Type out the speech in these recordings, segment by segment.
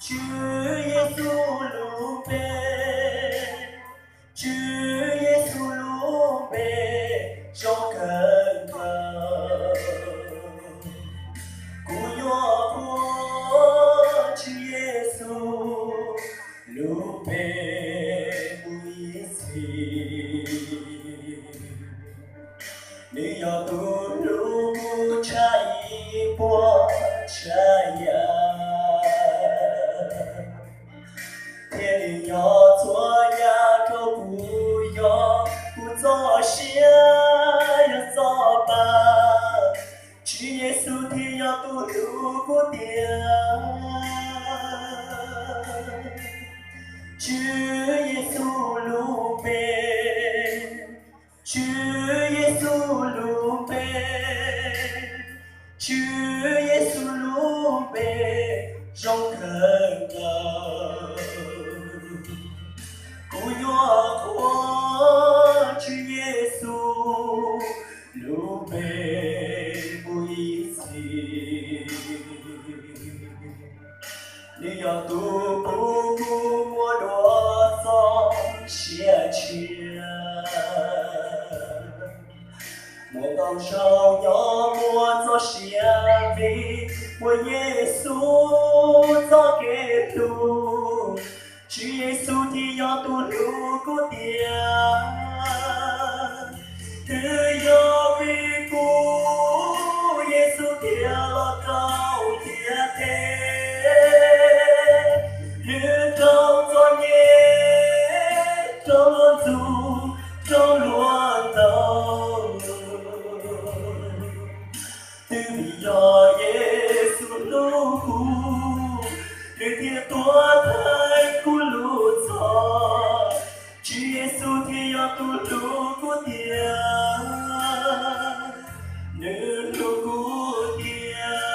Tswv Yexus lub npe, Tswv Yexus lub npe zoo kawg nkaus. Kuv yuav qhuas Tswv Yexus lub npe mus ib txhis. Nws yog tus hlub kuv tshaj ib puas tsav yam, thiab nws yog txhua yam rau kuv, yog kuv txoj sia, yog txoj pa. Tswv Yexus thiaj yog tus hlub kuv tiag. Tswv Yexus lub npe, Tswv Yexus lub npe, Tswv Yexus lub npe zoo kawg nkaus. Kuv yuav qhuas Tswv Yexus lub npe mus ib txhis. Nws yog tus pub kuv muaj dua txoj sia tshiab. Muaj ntau zaus nyob muaj txoj sia viv, muaj Yexus txoj kev hlub. Tswv Yexus thiaj yog tus hlub kuv tiag. Twb yog vim kuv, Yexus thiaj los rau ntiaj teb. Nws raug txom nyem, raug luag ntxub, raug luag ntaus. Twb vim yog Yexus hlub kuv, nws thiaj tuag theej kuv lub txhoj. Tswv Yexus thiaj yog tus hlub kuv tiag, nws hlub kuv tiag.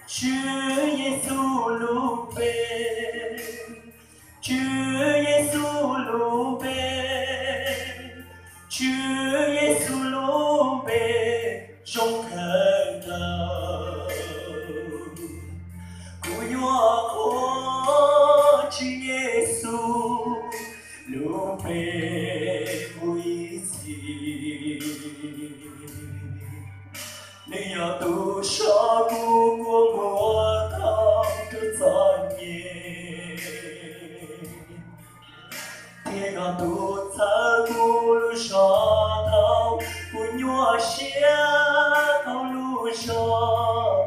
Tswv Yexus lub npe, Tswv Yexus lub npe, Tswv Yexus lub npe zoo kawg nkaus. Kuv yuav qhuas Tswv Yexus lub npe mus ib txhis. Nws yog tus sau kuv kua muag thoob rau txom nyem, thiab yog tus txhawb kuv lub zog thaum kuv nyuaj siab thaum lub zog.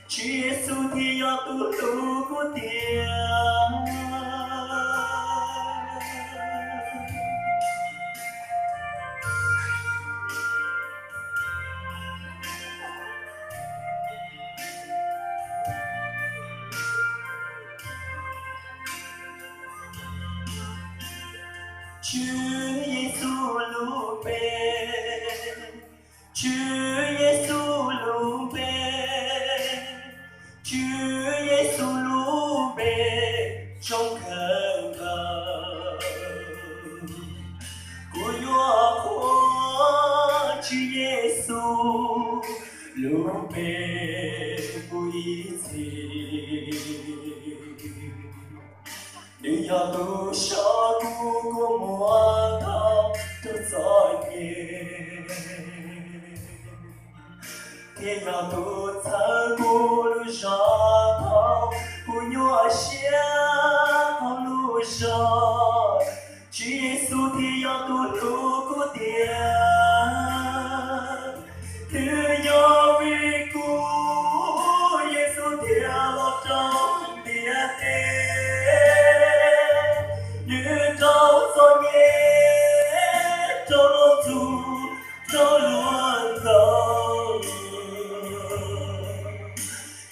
Tswv Yexus thiaj yog tus hlub kuv tiag. Tswv Yexus lub npe, Tswv Yexus lub npe, Tswv Yexus lub npe zoo kawg nkaus. Kuv yuav qhuas Tswv Yexus lub npe mus ib txhis. Nws yog tus sau kuv kua muag thoob rau txom nyem, thiab yog tus txhawb kuv lub zog thaum kuv nyuaj siab thaum lub zog. Tswv Yexus thiaj yog tus hlub kuv tiag. Twb yog vim kuv, Yexus thiaj los rau ntiaj teb. Nws raug txom nyem, raug luag ntxub, raug luag ntaus.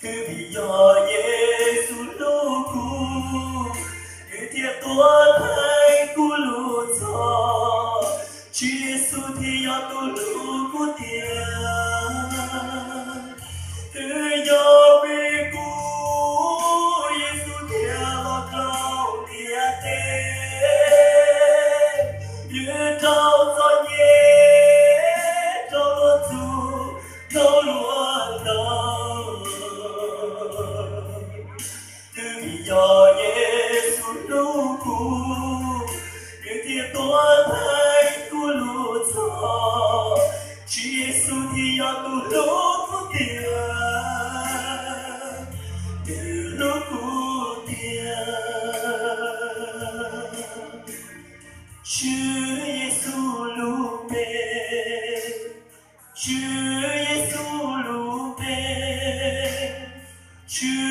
Twb vim yog Yexus hlub kuv, nws thiaj tuag theej kuv lub txhoj. Tswv Yexus thiaj yog tus hlub kuv tiag. Twb yog vim kuv, Yexus thiaj los rau ntiaj teb. Nws raug txom nyem, raug luag ntxub, raug luag ntaus. Tswv Yexus lub npe, Tswv Yexus lub npe, Tswv